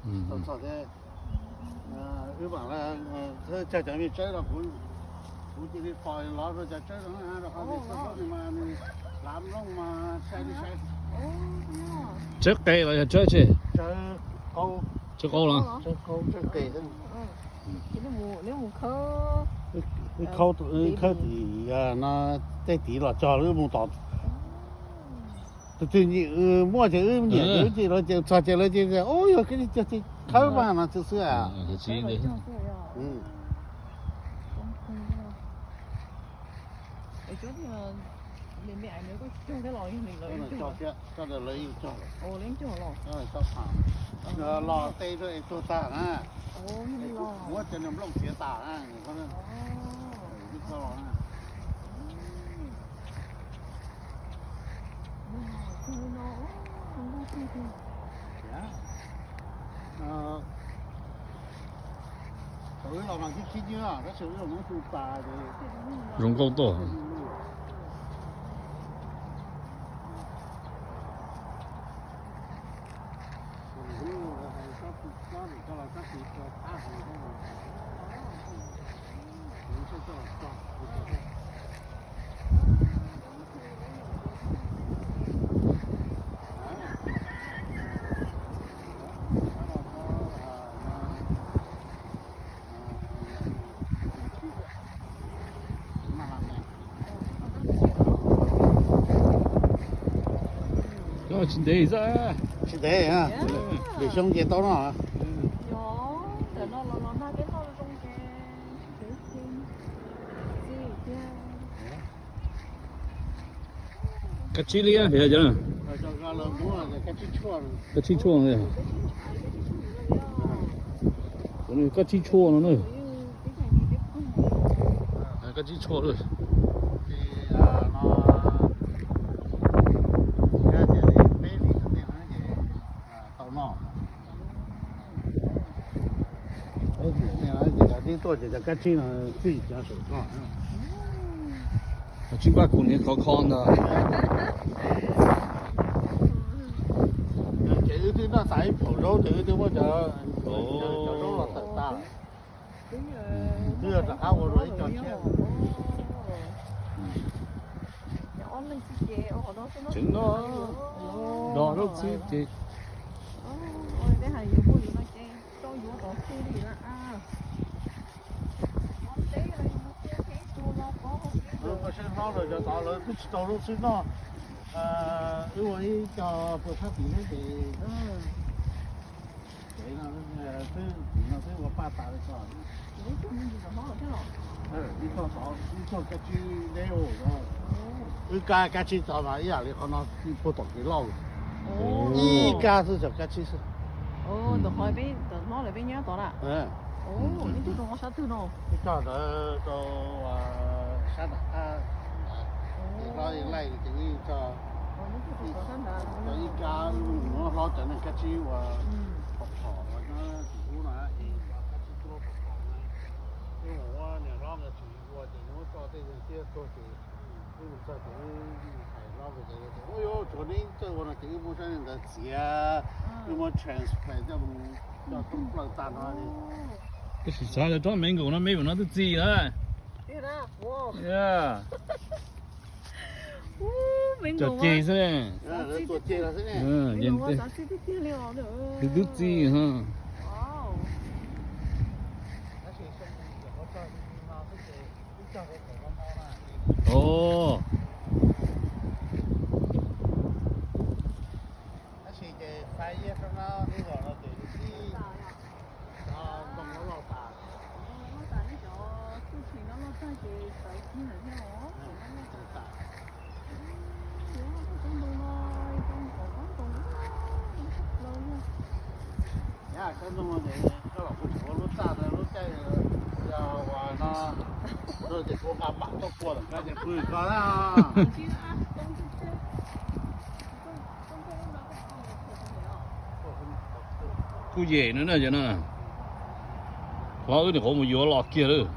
Tau txog thiab, wb mam li thawj cog cov me tsawb los kuv, kuv cia li pom lov rau cov tsawb no rau qhov nws txog nws mas nws hlav nplooj mas sai li sai. Tsawb qe los yog tsawb tsi? Tsawb qaub. Tsawb qaub los? Tsawb qaub, tsawb qe. Wb khawb tim no, tej tid los txog wb mus tom. Tus twg muaj ces wb nyiam ces wb ces lawv ces txog ces lawv ces, o, yog koj li cog ces khawb mas no xwb xwb. Cog thiab, cog ntawd lawv yeej cog lawm. Los tej rau es tuag tag na. Muab cov niag nplooj txiav tas na. Thaum wb los mas khib khib nywb, tab sis wb los muab tu tas ces zoo nkauj tuaj. Tsis ntev xwb. Tsis ntev, lwm xyoo ces tau noj. Kab tsib liab, kab tsib tshuaj. Kab tsib tshuaj no na. Kab tsib tshuaj lawm. Tau noj. Tib tuaj ces cov kab tsib no txij cov saum no. Tsis npaj kuv niag khov kho ntag. Ces wb twb noj tas ib phaum zaub ces wb twb muab cov zaub los tawm tas lawm. Twb yog rov qab ua dua ib co tshiab. Tseem noj, do zaub txhib ces. Lawv ua saib hlob lawm cov tod lawv twb tsis tau zaub txhib noj. Wb ua ib co puas thab tim thiab ces Ces no, twb tim no twb ua paj tas li ko. Ib txoj tod, ib txoj kab tsib deb ua. Wb kab kab tsib tod mas ib yam li qhov no puag tom kev loj. Ib kab xwb txog kab tsib xwb. Ib txoj ntawd rau sab nram qab, ces hlob laij ces wb txog ib kab, wb mus hlob cov niag kab tsib ua phom phom los nyob tim ub no, es cov kab tsib tuab phom phom no, wb mus ua niag hlob nkawd tsis ua ces nws muab tso tej yag thiab tuag ces wb mus txog ces wb hais hlob nkawd ces, ua yuav tshuav neb txawj ua no ces wb muab sab ntawd txiav, wb muab transplant coj mus coj toob plaws tag nrho li. Tab sis xav tias tsob me nkaus no me npaum no twb txi na. Cov ceg xwb ne. Twb txi ha. Tab sis ces fais yaj sab nab ub los no ces tib ntoo loj tas. Nyab sab ntoo ces koj los kuv tseem ua lub txaj lub caij, yog uas no, ces kuv nqa mam tuaj pua lawm koj ces pw koj na. Kuj yem no na, yog no. Hlob wb nim qhuav mus yuav los kiag lawm.